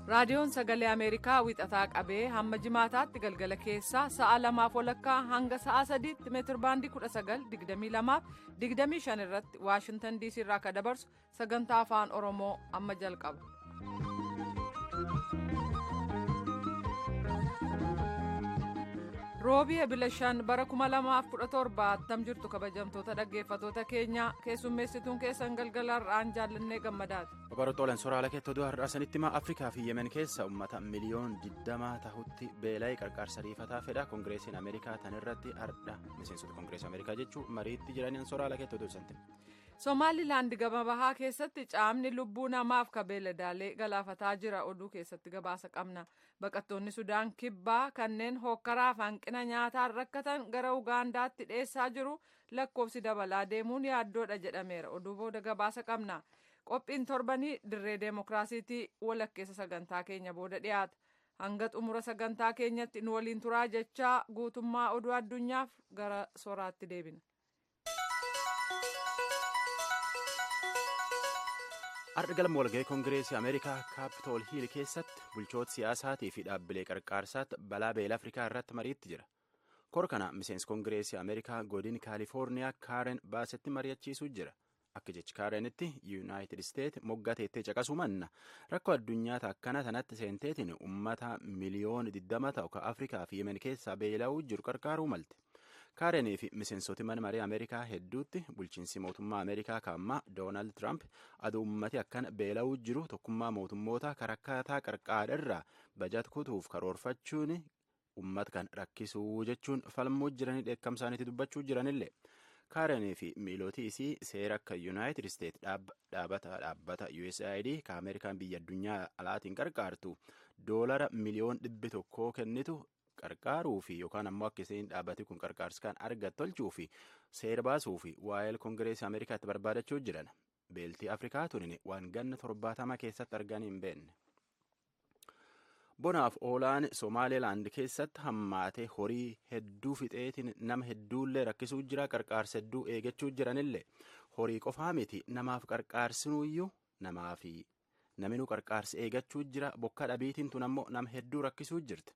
Raadiyoon Sagalee Ameerikaa wixataa qabee hamma jimaataatti galgala keessaa sa'a 2:30 hanga sa'a 3tti meetir baandii 19, 22, 25 irratti Waashintan DC irraa akka dabarsu sagantaa afaan Oromoo amma jalqaba. Roobii Ebila 5 bara 2017 attam jirtu kabajamtoota dhaggeeffatoota keenyaa, keessummeessituun keessan galgala har'aan Jaallannee Gammadaati. Babaroota sooraalee keettoo oduu har'aa sanitti himaa. Afrikaa fi Yemen keessa uummata miliyoon 20 tahutti beela'ee qarqaarsa riifataa fedha. Koongireesiin Ameerikaa tan irratti har'a miseensota Koongireesii Ameerikaa jechuun mariitti jiraniin sooraalee keettoo oduu sanatti. Somaalilaand gama bahaa keessatti caamni lubbuu namaaf kabeeladaalee galaafataa jira. Oduu keessatti gabaasa qabna. Baqattoonni Sudaan Kibbaa kanneen hokkaraaf hanqina nyaataan rakkatan gara Ugaandaatti dheessaa jiru. Lakkoofsi dabalaa deemuun yaaddoodha jedhameera. Oduu booda gabaasa qabna. Qophiin torbanii dirree deemokiraasiitii walakkeessa sagantaa keenya booda dhiyaata. Hanga xumura sagantaa keenyatti nu waliin turaa jechaa, guutummaa oduu addunyaaf gara soraatti deebina. Har'a galma walga'ii Koongireesii Ameerikaa Kaapitool Hiil keessatti bulchoota siyaasaatii fi dhaabbilee qarqaarsaatti balaa beela Afrikaa irratti mariitti jira. Kor kana miseensi Koongireesii Ameerikaa godin Kaalifoorniyaa Kaaren Baasetti mari'achiisuu jira. Akka jechi Kaarenitti, Yuunaayitid Isteet moggaa teettee caqasuu manna rakkoo addunyaa akkana tanatti seenteetiin uummata miliyoona 20 ta'u ka Afrikaa fi Yemen keessaa beela'uu jiru qarqaaruu malte. Kaarenii fi miseensoti mana marii Ameerikaa hedduutti bulchiinsi mootummaa Ameerikaa kaammaa Doonaald Tiraamp aduu uummati akkana beela'uu jiru tokkummaa mootummoota karakkaataa qarqaadharraa bajat kutuuf karoorfachuun uummata kan rakkisuu jechuun falmuu jiranii dheekkamsaaniitti dubbachuu jiranillee. Kaarenii fi miilootii isii seera akka Yuunaayitid Isteet dhaabbata USAID ka Ameerikaan biyya addunyaa alaatiin qarqaartu doolara miliyoon 100 kennitu qarqaaruu fi yookaan ammoo akka isheen dhaabbati kun qarqaarsa kan argat tolchuu fi seera baasuu fi waa'ee Koongireesii Ameerikaatti barbaadachuu jiran. Beeltii Afrikaa tunin waan ganna 70 keessatti arganii hin beekne. Bonaaf oolaan Somaalilaand keessatti hammaatee horii hedduu fixeetiin nama hedduullee rakkisuu jira. Qarqaarsa hedduu eegachuu jiranillee horii qofaa miti, namaaf qarqaarsinuyyuu namaaf naminuu qarqaarsa eegachuu jira. Bokka dhabiitiin tun ammoo nama hedduu rakkisuu jirti.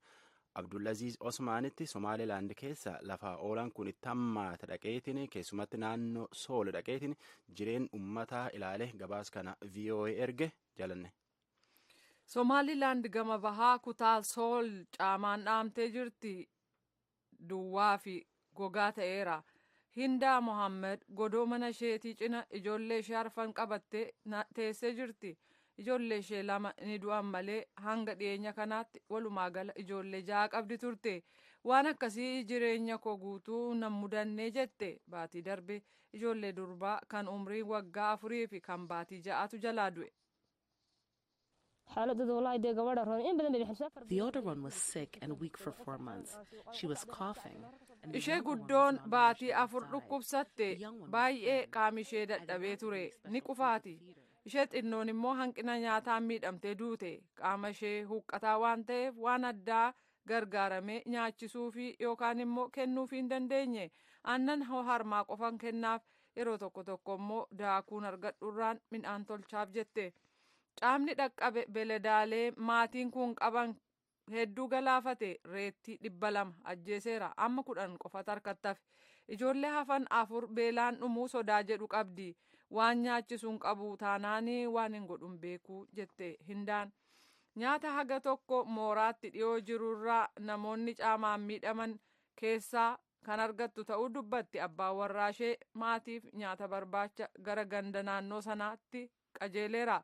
Abdullaziz Osmaanitti Somaalilaand keessa lafa oolaan kun itti hammaate dhaqeetiin, keessumatti naannoo Sool dhaqeetiin jireen uummataa ilaale gabaas kana VOA erge, jalanne. Somaalilaand gama bahaa kutaa Sool caamaan dhaamtee jirti. Duwwaa fi gogaa ta'eera. Hindaa Mohaammed godoo mana isheetii cina ijoollee ishee arfan qabattee teessee jirti. Ijoollee ishee lama ni du'an malee hanga dhiyeenya kanaatti walumaa gala ijoollee ja'a qabdi turte. "Waan akkasii jireenya koo guutuu nan mudannee," jette. Baatii darbe ijoollee durbaa kan umriin waggaa 4 fi kan baatii 6tu jalaa du'e. The older one was sick and weak for 4 months. She was coughing. Ishee guddoon baatii 4 dhukkubsatte. Baay'ee qaami ishee dadhabee ture. Ni qufaati. Ishee xinnoon immoo hanqina nyaataan miidhamtee duute. Qaama ishee huqqataa waan ta'eef waan addaa gargaaramee nyaachisuufi yookaan immoo kennuufii hin dandeenye. Aannan harmaa qofan kennaaf, yeroo tokko tokko immoo daakuun argadhuurraan midhaan tolchaaf, jette. Caamni dhaqqabe beeladaalee maatiin kun qaban hedduu galaafate. Reettii 200 ajjeeseera. Amma 10 qofatu harkatti hafe. Ijoollee hafan afur beelaan dhumuu sodaa jedhu qabdi. "Waan nyaachisuun qabu taanaanii waan hin godhun beekuu," jette Hindaan. Nyaata haga tokko mooraatti dhiyoo jirurraa namoonni caamaan miidhaman keessaa kan argattu ta'uu dubbatti. Abbaan warraa ishee maatiif nyaata barbaacha gara ganda naannoo sanaatti qajeeleera.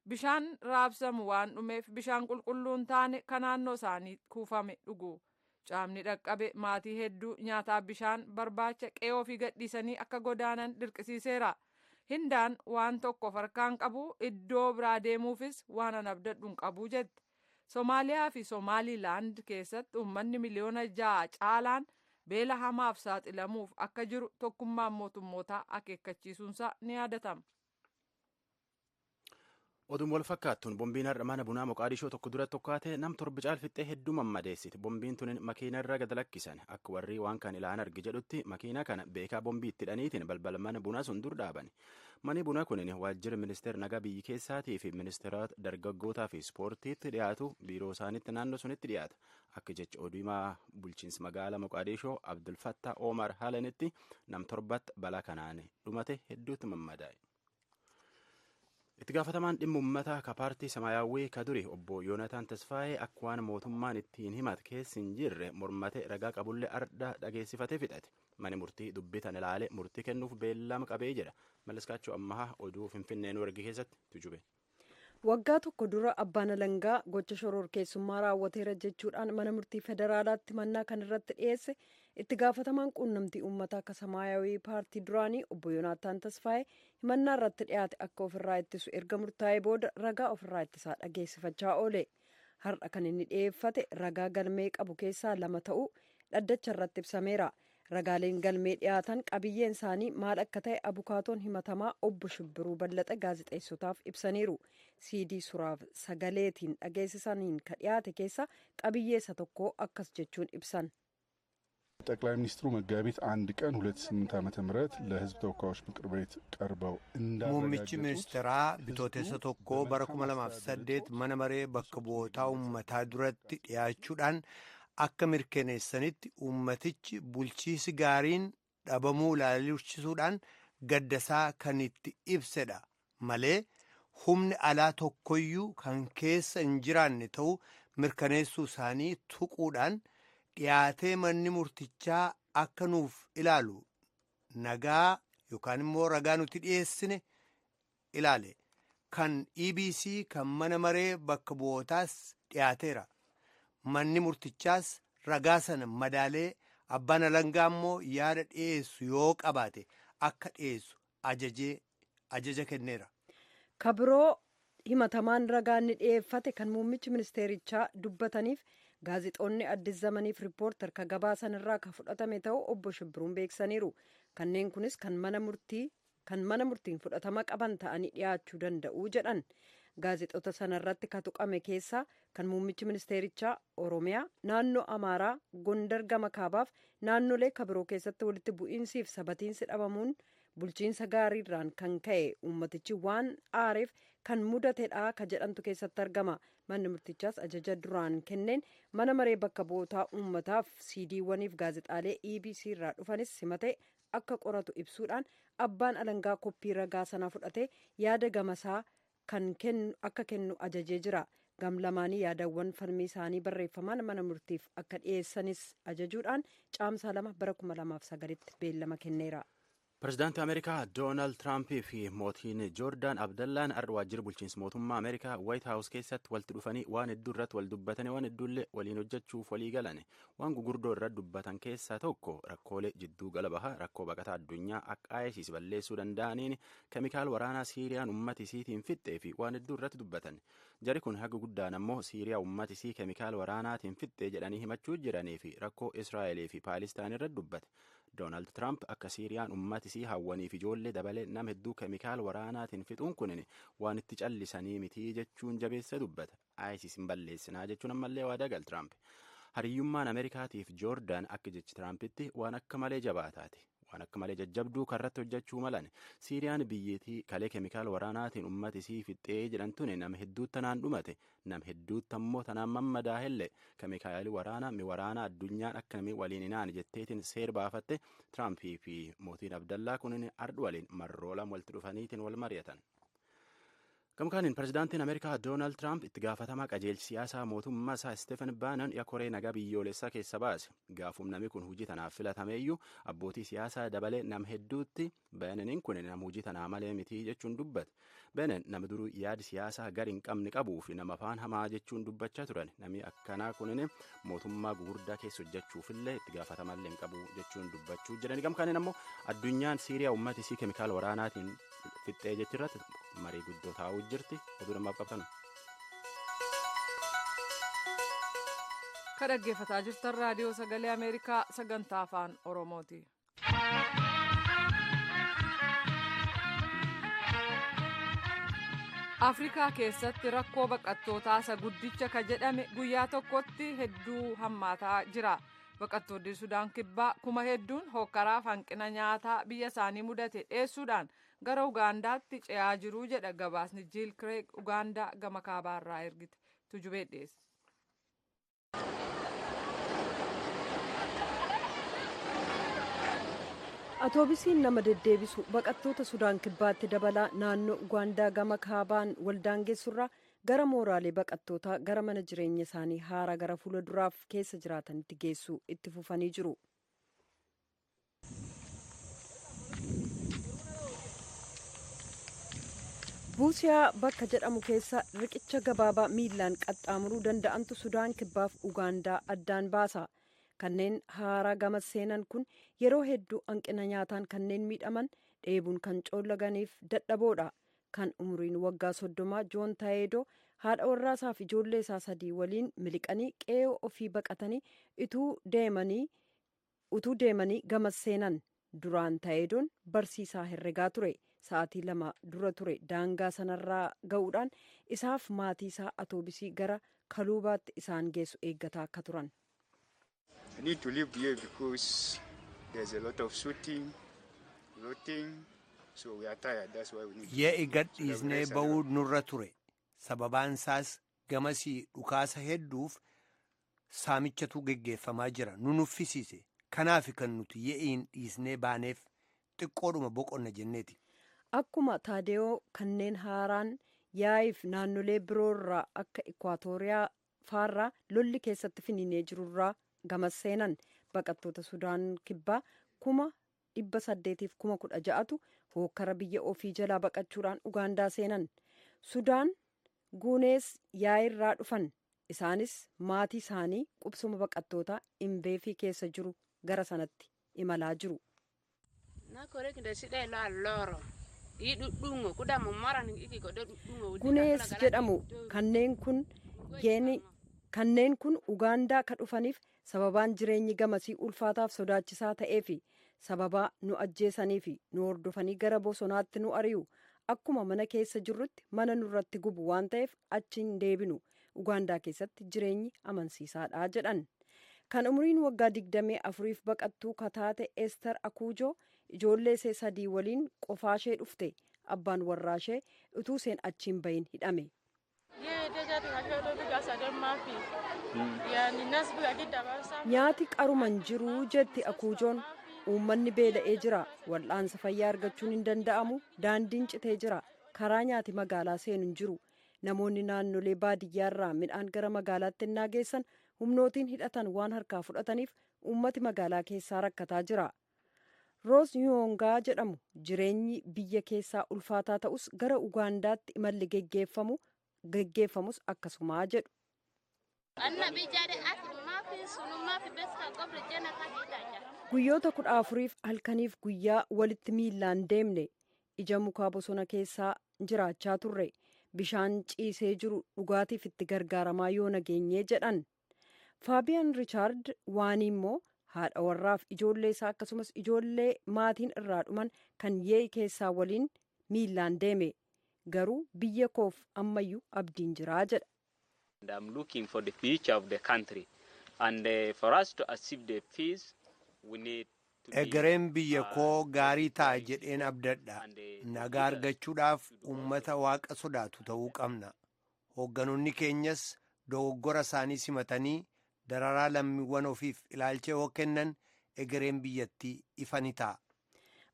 Bishaan raabsamu waan dhumeef bishaan qulqulluun taane kan naannoo isaanii kuufame dhugu. Caamni dhaqqabe maatii hedduu nyaataaf bishaan barbaacha qe'ee ofii gadhiisanii akka godaanan dirqisiiseera. Hindaan "waan tokko harkaan qabu, iddoo biraa deemuufis waan an abdadhu hin qabu," jette. Somaaliyaa fi Somaalilaand keessatti uummanni miliyoona 6 caalaan beela hamaaf saaxilamuuf akka jiru tokkummaan mootummootaa akeekkachiisuunsaa ni yaadatama. Oduun wal fakkaattuun, bombiin har'a mana bunaa Moqaadishoo tokko dura tokkaate nam torba caalfixxee hedduu mammadeessite. Bombiin tun makiina irra gad lakkisan. Akka warri waan kan ilaan arge jedhutti, makiina kana beekaa bombii itti hidhaniitiin balbala mana bunaa sun dur dhaaban. Manni bunaa kunin waajjira ministeera nagaa biyyi keessaatii fi ministeera dargaggootaa fi ispoortiitti dhiyaatu biiroo isaaniitti naannoo sunitti dhiyaata. Akka jecha oduumaa bulchiinsa magaalaa Moqaadishoo Abdulfattaa Omar Halanitti nam torbatti balaa kanaan dhumate hedduutti mammadaa'e. Itti gaafatamaan dhimma uummataa ka paartii Samaayyaawwii ka duri obbo Yoonataan Tasfaayee akka waan mootummaan ittiin himate keessa hin jirre mormate ragaa qabullee arda dhageessifatee fixate. Mani murtii dubbii tan ilaale murtii kennuuf beellama qabee jedha. Mallaskaachuu Ammahaa oduu Finfinnee nu erge keessatti tujube. Waggaa tokko dura abbaan alangaa gocha shororkeessummaa raawwateera jechuudhaan mana murtii federaalaatti mannaa kan irratti dhiyeesse itti gaafatamaan quunnamtii uummataa akka Samaayawii paartii duraanii obbo Yoonaataan Tasfaayee himannaa irratti dhiyaate akka ofirraa ittisu erga murtaa'ee booda ragaa ofirraa ittisaa dhageessifachaa oole. Har'a kan inni dhiyeeffate ragaa galmee qabu keessaa lama ta'uu dhaddacha irratti ibsameera. Ragaaleen galmee dhiyaatan qabiyyeen isaanii maal akka ta'e abukaatoon himatamaa obbo Shibbiruu Ballaxa gaazexeessotaaf ibsaniiru. CD suraaf sagaleetiin dhageessisaniin ka dhiyaate keessa qabiyyee isa tokko akkas jechuun ibsan. ጠቅላይ ሚኒስትሩ መጋቢት 1 ቀን 2008 ዓመተ ምህረት ለሕዝብ ተወካዮች ምክር ቤት ቀርበው Muummichi ministeeraa bitootessa tokko bara 2008 mana maree bakka bu'ootaa uummataa duratti dhiyaachuudhaan akka mirkaneessanitti uummatichi bulchiisi gaariin dhabamuu ilaalchisuudhaan gaddasaa kan itti ibsedha malee humni alaa tokkoyyuu kan keessa hin jiraanne ta'uu mirkaneessuu isaanii tuquudhaan dhiyaatee manni murtichaa akka nuuf ilaalu nagaa yookaan immoo ragaa nuti dhiyeessine ilaale kan EBC kan mana maree bakka bu'ootaas dhiyaateera. Manni murtichaas ragaa sana madaalee abbaan alangaa immoo yaada dhiyeessu yoo qabaate akka dhiyeessu ajaja kenneera. Kabiroo himatamaan ragaa inni dhiyeeffate kan muummichi ministeerichaa dubbataniif gaazexoonni Addis Zamaniif Riippoortar ka gabaasan irraa ka fudhatame ta'uu obbo Shibbiruun beeksisaniiru. Kanneen kunis kan mana murtiin fudhatama qaban ta'anii dhiyaachuu danda'u jedhan. Gaazexoota sanarratti ka tuqame keessaa kan muummichi ministeerichaa Oromiyaa, naannoo Amaaraa, Gondar gama kaabaaf naannolee kabiroo keessatti walitti bu'iinsiif sabatiinsi dhabamuun bulchiinsa gaariirraan kan ka'e uummatichi waan aareef kan mudatedha ka jedhamtu keessatti argama. Manni murtichaas ajaja duraan kenneen mana maree bakka bu'ootaa uummataaf siidiiwwaniif gaazexaalee EBC irraa dhufanis simatee akka qoratu ibsuudhaan abbaan alangaa koppii ragaa sanaa fudhatee yaada gamasaa kan akka kennu ajajee jira. Gam lamaanii yaadawwan falmii isaanii barreeffamaan mana murtiif akka dhiyeessanis ajajuudhaan caamsaa 2 bara 2009tti beellama kenneera. Pireezidaantii Ameerikaa Doonaald Tiraampii fi mootiin Joordaan Abdallaan har'a waajjira bulchiinsa mootummaa Ameerikaa Waayit Haawus keessatti walitti dhufanii waan hedduu irratti wal dubbatanii waan hedduullee waliin hojjechuuf walii galan. Waan gugurdoo irratti dubbatan keessaa tokko rakkoolee jidduu gala bahaa rakkoo baqataa addunyaa akka ISIS balleessuu danda'aniin keemikaal waraanaa Siiriyaan uummata isiitiin fixxee fi waan hedduu irratti dubbatan. Jari kun haga guddaan ammoo Siiriyaa uummata isii keemikaal waraanaatiin fixxee jedhanii himachuu jiranii fi rakkoo Israa'eelii fi Paalistaan irratti dubbate. Doonaald Tiraamp akka Siiriyaan uummata isii hawwaniif ijoollee dabalee nama hedduu keemikaal waraanaatiin fixuun kunin waan itti callisanii mitii jechuun jabeessa dubbata. ISIS hin balleessinaa jechuun ammallee waadaa gal Tiraamp. Hariyyummaan Ameerikaatiif Joordaan akka jechi Tiraampitti waan akka malee jabaataati. Waan akka malee jajjabduu karratti hojjechuu malan. Siiriyaan biyyattii kalee keemikaal waraanaatiin uummata isii fixxee jedhamtuun nama hedduutti tanaan dhumate. Nama hedduutti ammoo tanaan mammadaa'ellee keemikaali waraanaa mi waraanaa addunyaan akka namni waliin hinaan jetteetiin seer baafatte Tiraampii fi mootiin Abdallaa kunin ardhu waliin marroo lama walitti dhufaniitiin wal mari'atan. Gamkaaniin pireezidaantiin Ameerikaa Doonaald Tiraamp itti gaafatamaa qajeelcha siyaasaa mootummaa isaa Stefen Baanon koree nagaa biyyoolessaa keessa baase. Gaafum namni kun hojii tanaaf filatameeyyuu abbootii siyaasaa dabalee nama hedduutti Baanoniin kun nama hojii tanaa malee mitii jechuun dubbate. Baanon nama duruu yaada siyaasaa gar hin qabne qabuu fi nama afaan hamaa jechuun dubbachaa turan. Namni akkanaa kunin mootummaa gugurdaa keessa hojjechuufillee itti gaafatamallee hin qabu jechuun dubbachuu jiran. Gamkaaniin ammoo addunyaan Siiriyaa uummata isii keemikaala waraanaatiin fixxee jechirratti marii guddoo taa'uu jirti. Oduu namaaf qabtan. Ka dhaggeeffataa jirtan raadiyoo sagalee Ameerikaa sagantaa afaan Oromooti. Afrikaa keessatti rakkoo baqattootaa isa guddicha ka jedhame guyyaa tokkotti hedduu hammaataa jira. Baqattoonni Sudaan Kibbaa kuma hedduun hokkaraaf hanqina nyaataa biyya isaanii mudate dheessuudhaan gara Ugaandaatti ce'aa jiru jedha gabaasni Jiil Kireeg Ugaandaa gama kaabaarraa ergite. Tujubee dhiyeesse. Atoobisiin nama deddeebisu baqattoota Sudaan Kibbaatti dabalaa naannoo Ugaandaa gama kaabaan waldaangeessurraa gara mooraalee baqattootaa gara mana jireenya isaanii haaraa gara fuula duraaf keessa jiraatanitti geessu itti fufanii jiru. Buusiyaa bakka jedhamu keessa riqicha gabaabaa miillaan qaxxaamuruu danda'antu Sudaan Kibbaaf Ugaandaa addaan baasa. Kanneen haaraa gama seenan kun yeroo hedduu hanqina nyaataan kanneen miidhaman, dheebuun kan coollaganiif dadhaboodha. Kan umuriin waggaa 30 Joon Taayedoo haadha warraasaaf ijoollee isaa sadii waliin miliqanii qe'ee ofii baqatanii utuu deemanii gama seenan. Duraan Taayedoon barsiisaa herregaa ture. Sa'aatii 2 dura ture daangaa sanarraa ga'uudhaan isaaf maatii isaa atoobisii gara Kaluubaatti isaan geessu eeggataa akka turan. I need to live here because there's a lot of shooting, looting, so we are tired. That's why we need. Ye'i gadhiisnee ba'uu nurra ture. Sababaan isaas gamasii dhukaasa hedduuf saamichatu geggeeffamaa jira. Nu nuffisiise. Kanaaf kan nuti ye'iin dhiisnee baaneef xiqqoodhuma boqonna jenneeti. Akkuma Taadeyoo kanneen haaraan yaa'iif naannolee biroorraa akka Ikwaatooriyaa faarraa lolli keessatti finiinee jirurraa gama seenan. Baqattoota Sudaan Kibbaa 816,000tu hookkara biyya ofii jalaa baqachuudhaan Ugaandaa seenan. Sudaan Guunees yaa'irraa dhufan. Isaanis maatii isaanii qubsuma baqattoota Imbeefii keessa jiru gara sanatti imalaa jiru. Gunees jedhamu kanneen kun Ugaandaa ka dhufaniif sababaan jireenyi gamasii ulfaataaf sodaachisaa ta'eefi sababaa nu ajjeesaniifi nu hordofanii gara bosonaatti nu ari'u, akkuma mana keessa jirrutti mana nurratti gubu waan ta'eef achi hin deebinu, Ugaandaa keessatti jireenyi amansiisaadha jedhan. Kan umriin waggaa 24f baqattuu kataate Ester Akuujoo ijoollee ishee sadii waliin qofaashee dhufte. Abbaan warraashee utuu isheen achiin bahin hidhame. Nyaati qaruman jiruu jetti Akuujoon. Uummanni beela'ee jira. Wal'aansa fayyaa argachuun hin danda'amu. Daandiin citee jira. Karaa nyaati magaalaa seenu hin jiru. Namoonni naannolee baadiyyaarraa midhaan gara magaalaatti innaa geessan humnootiin hidhatan waan harkaa fudhataniif uummati magaalaa keessaa rakkataa jira. Roos Yoongaa jedhamu jireenyi biyya keessaa ulfaataa ta'us gara Ugaandaatti imalli geggeeffamus akkasumaa jedhu. Guyyoota 14f halkaniif guyyaa walitti miillaan deemne. Ija mukaa bosona keessaa jiraachaa turre. Bishaan ciisee jiru dhugaatiif itti gargaaramaa yoo nageenyee jedhan. Faabiyaan Riichaard waan immoo haadha warraaf ijoollee isaa akkasumas ijoollee maatiin irraa dhuman kan yee'i keessaa waliin miillaan deeme. Garuu biyya koof ammayyuu abdiin jiraa jedha. And I'm looking for the future of the country. And for us to achieve the peace, we need to be, Egereen biyya koo gaarii ta'a jedheen abdadha. Nagaa argachuudhaaf uummata waaqa sodaatu ta'uu qabna. Hoogganoonni keenyas dogoggora isaanii simatanii dararaa lammiiwwan ofiif ilaalcha yoo kennan egereen biyyattii ifa ni ta'a.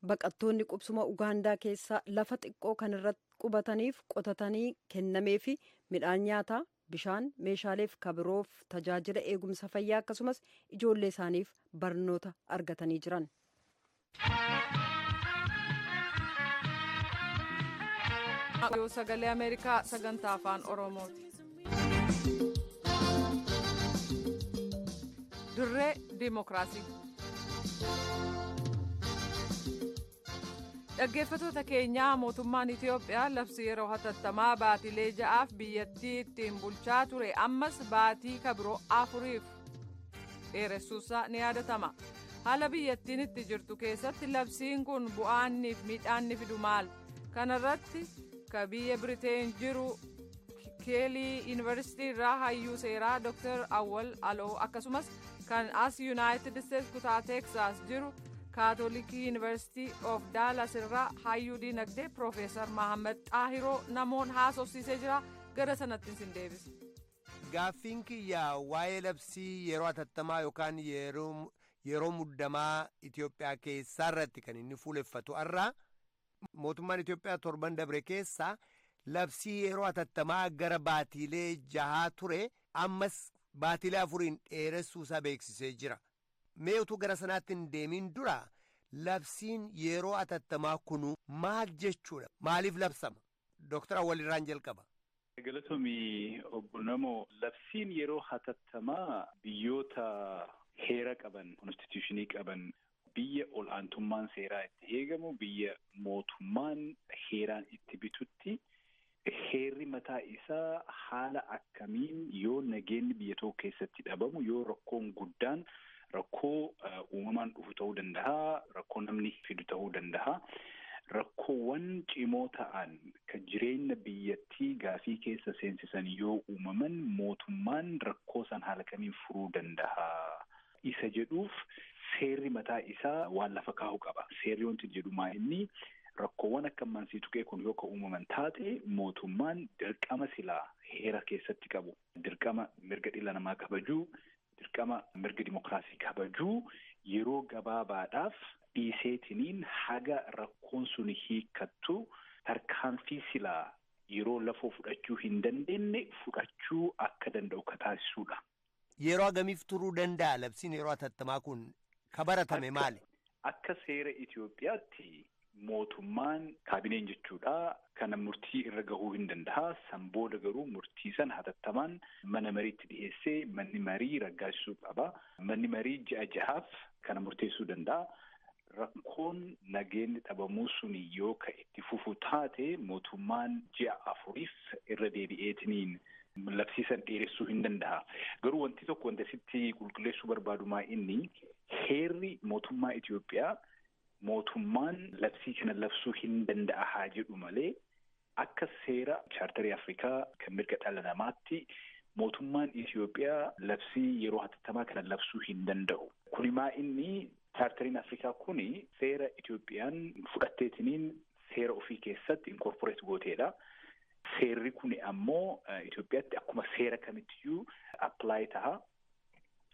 Baqattoonni qubsuma Ugaandaa keessaa lafa xiqqoo kan irratti qubataniif qotatanii kennameefi midhaan nyaataa, bishaan, meeshaaleef kabiroof tajaajila eegumsa fayyaa akkasumas ijoollee isaaniif barnoota argatanii jiran. Sagalee Ameerikaa sagantaa afaan Oromooti. Dirree Dimookiraasii. Dhaggeeffattoota keenyaa, mootummaan Itiyoophiyaa labsii yeroo hatattamaa baatilee 6f biyyattii ittiin bulchaa ture ammas baatii kabiroo 4f dheeressuusaa ni yaadatama. Haala biyyattiin itti jirtu keessatti labsiin kun bu'aanniif miidhaan ni fidu maal? Kana irratti ka biyya Biriteen jiru Keelii Yuunivarsiitii irraa hayyuu seeraa Dr. Awwal Aloo akkasumas kan as Yuunaayitid Isteets kutaa Teeksaas jiru Kaatolikii Yuunivarsiitii of Daalas irraa hayyuu diinagdee Piroofeesar Mahammad Xaahiroo namoon haasofsiisee jira, gara sanatti isin deebisa. Gaaffiin kiyya waa'ee labsii yeroo hatattamaa yookaan yeroo muddamaa Itoophiyaa keessaa irratti kan inni fuuleffatu irraa mootummaan Itoophiyaa torban dabre keessaa labsii yeroo hatattamaa gara baatiilee 6 ture ammas baatiilee 4 dheeressuu isaa beeksisee jira. Mee utuu gara sanaatti hin deemin dura labsiin yeroo hatattamaa kunu maal jechuudha? Maaliif labsama? Dooktar Awwal irraan jalqaba. Galatoomii obbo Namoo, labsiin yeroo hatattamaa biyyoota heera qaban, konstituushinii qaban, biyya ol'aantummaan seeraa itti eegamu, biyya mootummaan heeraan itti bitutti heerri mataa isaa haala akkamiin yoo nageenyi biyya tokko keessatti dhabamu, yoo rakkoon guddaan rakkoo uumamaan dhufu ta'uu danda'a, rakkoo namni fidu ta'uu danda'a. Rakkoowwan cimoo ta'an kan jireenya biyyattii gaafii keessa seensisan yoo uumaman mootummaan rakkoo san haala kamiin furuu danda'a isa jedhuuf seerri mataa isaa waan lafa kaa'u qaba. Seerri wanti jedhu maa inni rakkoowwan akka ammaan tuqee kun yoo ka uumaman taate mootummaan dirqama silaa heera keessatti qabu, dirqama mirga dhala namaa kabajuu, dirqama mirga dimokiraasii kabajuu yeroo gabaabaadhaaf dhiiseetiniin haga rakkoon sun hiikkattu tarkaanfii silaa yeroo lafoo fudhachuu hin dandeenye fudhachuu akka danda'u ka taasisuudha. Yeroo hagamiif turuu danda'a labsiin yeroo hatattamaa kun ka baratame maali? Akka seera Itoophiyaatti mootummaan kaabineen jechuudha kana murtii irra gahuu hin danda'a. San booda garuu murtii san hatattamaan mana mariitti dhiyeessee manni marii raggaasisuu qaba. Manni marii ji'a 6 kana murteessuu danda'a. Rakkoon nageenyi dhabamuu sun yoo ka itti fufu taate mootummaan ji'a 4 irra deebi'eetiniin labsii san dheeressuu hin danda'a. Garuu wanti tokko wanta sitti qulqulleessuu barbaadu maa inni heerri mootummaa Itoophiyaa mootummaan labsii kana labsuu hin danda'a haa jedhu malee akka seera chaartarii Afrikaa kan mirga dhala namaatti mootummaan Itoophiyaa labsii yeroo hatattamaa kana labsuu hin danda'u. Kuni maa inni chaartariin Afrikaa kuni seera Itoophiyaan fudhatteetiniin seera ofii keessatti inkorporeet gooteedha. Seerri kuni ammoo Itoophiyaatti akkuma seera kamittiyyuu appilaayi ta'a.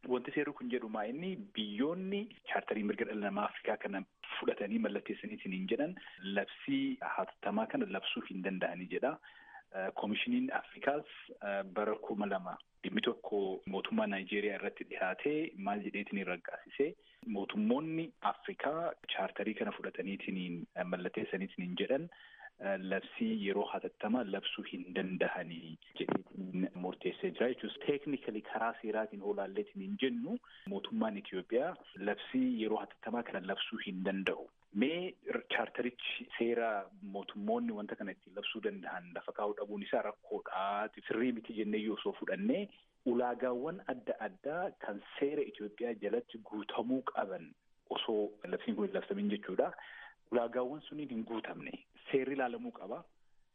Wanti seerri kun jedhu maa inni biyyoonni chaartarii mirga dhala namaa Afrikaa kana fudhatanii mallatteessaniitiin hin jedhan labsii hatattamaa kana labsuu hin danda'anii jedha. Koomishiniin Afrikaas bara 2000 dhimmi tokko mootummaa Naayijeeriyaa irratti dhiyaatee maal jedheetiin raggaasisee mootummoonni Afrikaa chaartarii kana fudhataniitiin mallatteessaniitiin hin jedhan labsii yeroo hatattamaa labsuu hin danda'anii jedheetiin murteessee jira jechuudha. Teeknikali karaa seeraatiin olaalleetiin hin jennu mootummaan Itoophiyaa labsii yeroo hatattamaa kana labsuu hin danda'u. Mee chaartarichi seera mootummoonni wanta kana ittiin labsuu danda'an lafa kaa'uu dhabuun isaa rakkoodha. Sirrii miti jennee yoo osoo fudhannee ulaagaawwan adda addaa kan seera Itoophiyaa jalatti guutamuu qaban osoo labsiin kun hin labsamin jechuudha. Ulaagaawwan suniin hin guutamne seerri ilaalamuu qaba.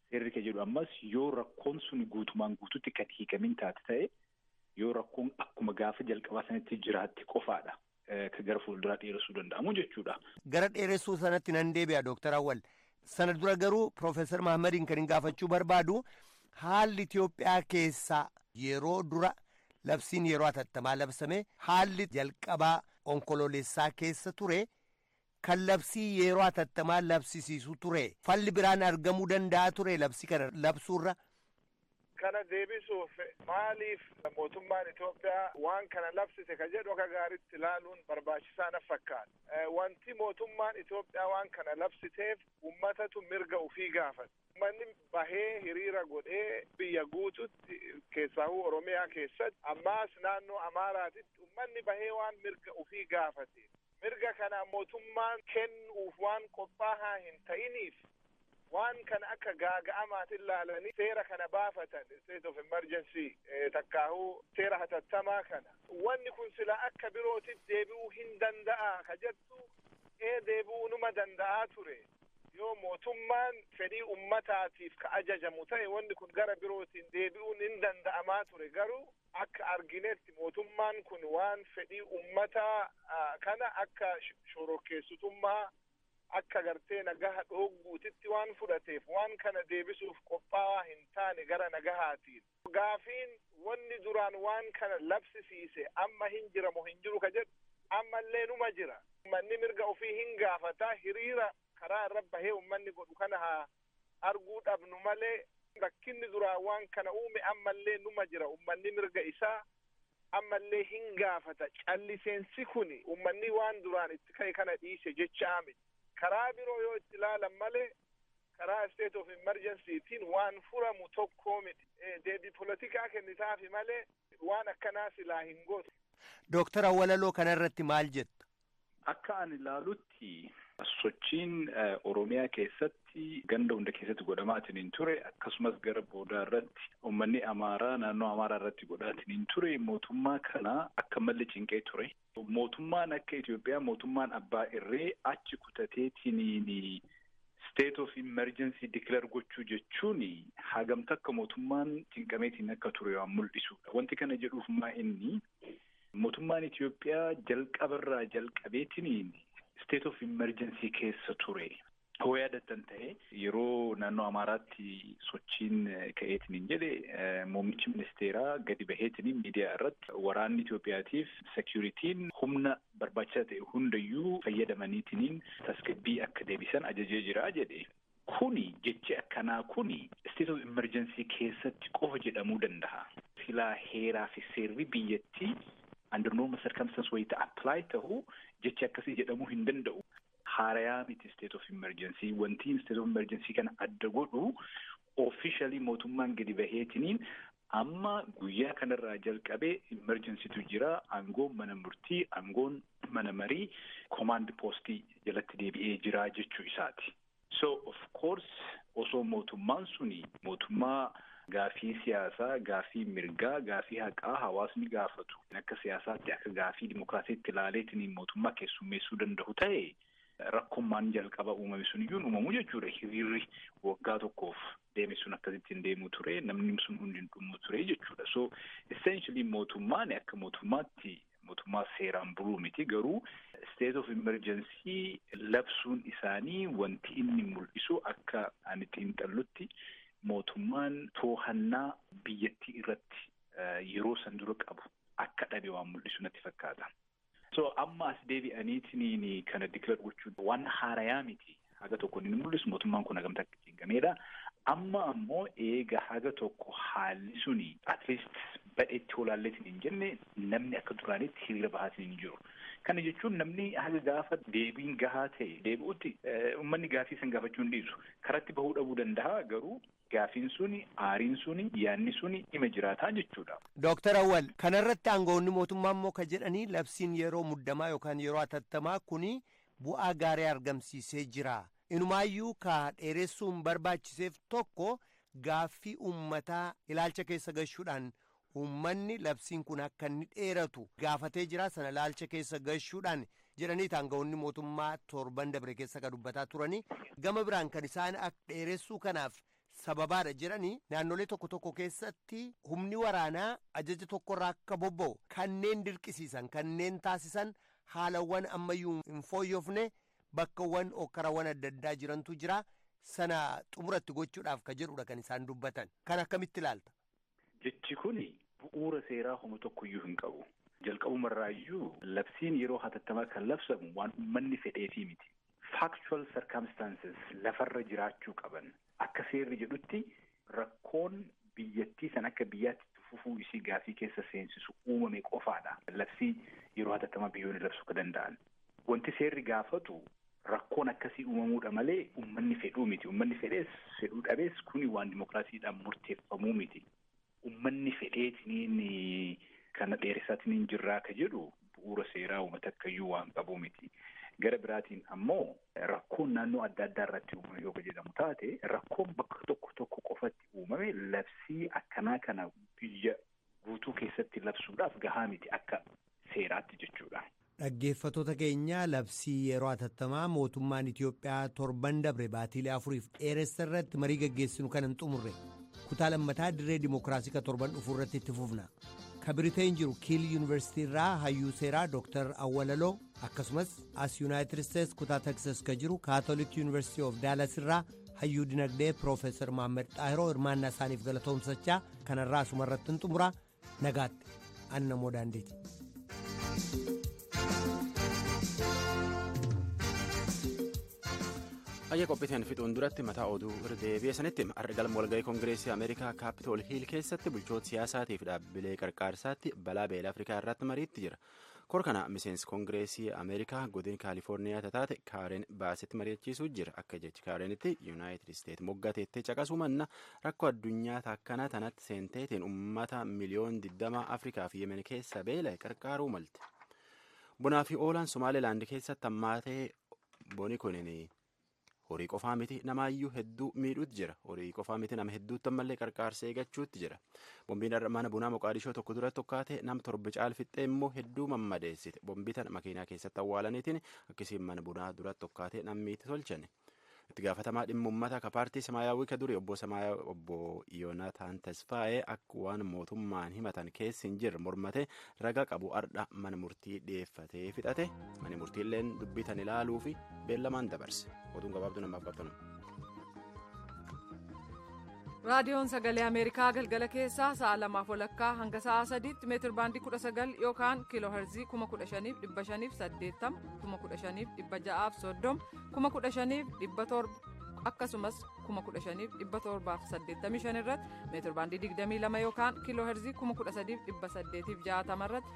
Seerri kan jedhu ammas yoo rakkoon sun guutumaan guututti kan hiikamin taate ta'e yoo rakkoon akkuma gaafa jalqabaa sanatti jiraatte qofaadha. Kan gara fuulduraa dheeressuu danda'amu jechuudha. Gara dheeressuu sanatti nan deebi'a Dooktar Awwal. Sana dura garuu Piroofeesar Mahmadiin kan hin gaafachuu barbaadu haalli Itoophiyaa keessaa yeroo dura labsiin yeroo hatattamaa labsame haalli jalqabaa onkoloolessaa keessa ture kan labsii yeroo hatattamaa labsisiisu ture falli biraan argamuu danda'a ture labsii kana labsuurra. Kana deebisuuf maaliif mootummaan Itoophiyaa waan kana labsite ka jedhu akka gaariitti ilaaluun barbaachisaa na fakkaata. Wanti mootummaan Itoophiyaa waan kana labsiteef ummatatu mirga ofii gaafata. Uummanni bahee hiriira godhee biyya guututti keessaahuu Oromiyaa keessatti ammaas naannoo Amaaraatitti uummanni bahee waan mirga ofii gaafate. Mirga kana mootummaan kennuuf waan qophaa'aa hin ta'iniif waan kana akka gaaga'amaatiin ilaalanii seera kana baafatan, state of emergency takkaahuu seera hatattamaa kana. Wanni kun sila akka birootti deebi'uu hin danda'a ka jettu, ee, deebi'uu numa danda'aa ture. Yoo mootummaan fedhii ummataatiif ka ajajamu ta'e, wanni kun gara birootiin deebi'uun hin danda'amaa ture. Garuu akka arginetti mootummaan kun waan fedhii ummataa kana akka shororkeessitummaa, akka gartee nagaha dhoogguutitti waan fudhateef, waan kana deebisuuf qophaa'aa hin taane gara nagahaatiin. Gaafiin wanni duraan waan kana labsisiise amma hin jiramu hin jiru ka jedhu, ammallee numa jira. Ummanni mirga ofii hin gaafataa. Hiriira karaa irra bahee ummanni godhu kana haa arguu dhabnu malee, rakkinni duraan waan kana uume ammallee numa jira. Ummanni mirga isaa ammallee hin gaafata. Calliseensi kuni ummanni waan duraan itti ka'e kana dhiise jecha miti. Karaa biroo yoo itti ilaalan malee, karaa state of emergencytiin waan furamu tokkoo miti. Deebii polotikaa kennitaafi malee waan akkanaa silaa hin gootu. Dooktar Awwalaloo, kanarratti maal jetta? Akka ani ilaalutti, sochiin Oromiyaa keessatti ganda hunda keessatti godhamaatiin hin ture, akkasumas gara boodaa irratti uummanni Amaaraa naannoo Amaaraa irratti godhaatiin hin ture, mootummaa kana akka malee cinqee ture. Mootummaan akka Itoophiyaa, mootummaan abbaa irree, achi kutateetiin state of emergency declare gochuu jechuun hagam takka mootummaan cinqameetiin akka ture waan mul'isudha. Wanti kana jedhuuf maa inni mootummaan Itoophiyaa jalqabarraa jalqabeetiin state of emergency keessa ture. Hoo yaadattan ta'e, yeroo naannoo Amaaraatti sochiin ka'eetiin hin jedhe, muummichi ministeeraa gadi baheetiin miidiyaa irratti waraanni Itoophiyaatiif securityn humna barbaachisaa ta'e hundayyuu fayyadamaniitiin tasgabbii akka deebisan ajajee jira jedhe. Kuni jechi akkanaa kuni state of emergency keessatti qofa jedhamuu danda'a. Silaa heeraa fi seerri biyyattii under normal circumstances wayita apply ta'u jechi akkasii jedhamuu hin danda'u. Haarayaa miti state of emergency. Wanti state of emergency kana adda godhu, officially mootummaan gadi baheetiniin amma guyyaa kanarraa jalqabee emergencytu jira, aangoon mana murtii, aangoon mana marii command postii jalatti deebi'ee jira jechuu isaati. So of course, osoo mootummaan suni mootummaa gaafii siyaasaa, gaafii mirgaa, gaafii haqaa hawaasni gaafatu akka siyaasaatti, akka gaafii dimokiraasiitti ilaaleetiin mootummaa keessummeessuu danda'u ta'e, rakkummaan jalqaba uumame sun iyyuu uumamu jechuudha. Hiriirri waggaa tokkoof deeme sun akkasitti hin deemu ture, namni sun hundi hin dhumu ture jechuudha. So essentially mootummaan akka mootummaatti mootummaa seeraan buluu miti, garuu state of emergency labsuun isaanii wanti inni mul'isu, akka ani xiinxallutti, mootummaan to'annaa biyyattii irratti yeroo san dura qabu akka dhabe waan mul'isu natti fakkaata. So amma as deebi'aniitiin kana declare gochuu waan haarayaa miti. Haga tokko inni mul'isu mootummaan kun hagamta akka cinqameedha. Amma ammoo eega haga tokko haalli suni at least badheetti olaalleetiin hin jenne, namni akka duraanitti hiriira bahaatiin hin jiru. Kana jechuun namni haga gaafa deebiin gahaa ta'e deebi'utti uummanni gaafii san gaafachuu hin dhiisu. Karatti bahuu dhabuu danda'a, garuu gaafiin suni, aariin suni, yaanni suni dhima jiraataa jechuudha. Dooktar Awwal, kanarratti aangawoonni mootummaa immoo ka jedhanii, labsiin yeroo muddamaa yookaan yeroo atattamaa kuni bu'aa gaarii argamsiisee jira. Inumaayyuu ka dheeressuun barbaachiseef tokko gaaffii uummataa ilaalcha keessa gashuudhaan, uummanni labsiin kun akka inni dheeratu gaafatee jira, sana ilaalcha keessa gashuudhaan jedhanii aangawoonni mootummaa torban dabre keessa ka dubbataa turanii. Gama biraan kan isaan akka dheeressuu kanaaf sababaadha jedhanii, naannolee tokko tokko keessatti humni waraanaa ajaja tokkorraa akka bobba'u kanneen dirqisiisan, kanneen taasisan haalawwan ammayyuu hin fooyyofne, bakkawwan okkarawwan adda addaa jirantu jira, sana xumuratti gochuudhaaf ka jedhudha kan isaan dubbatan. Kan akkamitti ilaalta? Jechi kun bu'uura seeraa homu tokkoyyuu hin qabu. Jalqabumarraayyuu labsiin yeroo hatattamaa kan labsamu waan uummanni fedheefii miti. Factual circumstances lafarra jiraachuu qaban. Akka seerri jedhutti, rakkoon biyyattii san akka biyyaatti fufuu isii gaafii keessa seensisu uumame qofaadha labsii yeroo hatattamaa biyyoonni labsuu ka danda'an. Wanti seerri gaafatu rakkoon akkasii uumamuudha malee uummanni fedhuu miti. Uummanni fedhees fedhuu dhabees kuni waan dimokiraasiidhaan murteeffamuu miti. Uummanni fedheetiniin kana dheeressaatiin jirraa ka jedhu bu'uura seeraa uummata akkayyuu waan qabu miti. Gara biraatiin ammoo rakkoon naannoo adda addaa irratti uumame yoo jedhamu taate, rakkoon bakka tokko tokko qofatti uumame labsii akkanaa kana biyya guutuu keessatti labsuudhaaf gahaa miti akka seeraatti jechuudha. Dhaggeeffattoota keenya, labsii yeroo atattamaa mootummaan Itiyoophiyaa torban dabre baatiilee 4f dheeressa irratti marii gaggeessinu kan hin xumurre kutaa lammataa dirree dimookiraasii ka torban dhufuu irratti itti fufna. Ka Biriteen jiru Kiil Yuunivarsiitii irraa hayyuu seeraa Dr. Awwalaloo, akkasumas as Yuunaayitid Isteets kutaa Teksas ka jiru Kaatolik Yuunivarsiitii of Daalas irraa hayyuu dinagdee Piroofeesar Maammed Xaahiroo hirmaannaa isaaniif galatoomsachaa kanarraa asuma irratti hin xumuraa. Nagaatti, annamoo daandeeti. Ayya, qophiiteen fixuun duratti mataa oduu irra deebi'e sanitti. Har'a galma walgahii Koongireesii Ameerikaa Kaapitool Hiil keessatti bulchoota siyaasaatii fi dhaabbilee qarqaarsaatti balaa beela Afrikaa irratti mariitti jira. Kor kana miseensi Koongireesii Ameerikaa godin Kaalifoorniyaa taate Kaaren Baasitti mari'achiisuu jira. Akka jechi Kaareenitti, Yuunaayitid Isteet moggateettee caqasuu manna rakkoo addunyaa akkanaa tanatti seenteetiin uummata miliyoon 20 Afrikaa fi Yemen keessa beela qarqaaruu malte. Bonaa fi oolaan Somaalilaand keessatti hammaatee boni kunin horii qofaa miti, namaayyuu hedduu miidhuutti jira. Horii qofaa miti, nama hedduutti ammallee qarqaarsa eeggachuutti jira. Bombiin mana bunaa Moqaadishoo tokko duratti tokkaate nam 7 caalfixxee immoo hedduu mammadeessite. Bombii tana makiinaa keessatti awwaalaniitiin akkasiin mana bunaa duratti tokkaate nammiitti tolchane. Itti gaafatamaa dhimma uummata ka paartii Samaayyaawii ka duri obbo Yoonataan Tasfaayee akka waan mootummaan himatan keessa hin jirre mormate raga qabu ardha mana murtii dhiyeeffatee fixate. Mani murtiilleen dubbii tan ilaaluu fi beellamaan dabarse. Oduun gabaabduu namaaf qabtanu. Raadiyoon Sagalee Ameerikaa galgala keessaa sa'a 2:30 hanga sa'a 3tti meetir baandii 19 yookaan kiiloo herzii 15,580, 15,630, 15,700 akkasumas 15,785 irratti, meetir baandii 22 yookaan kiiloo herzii 13,860 irratti.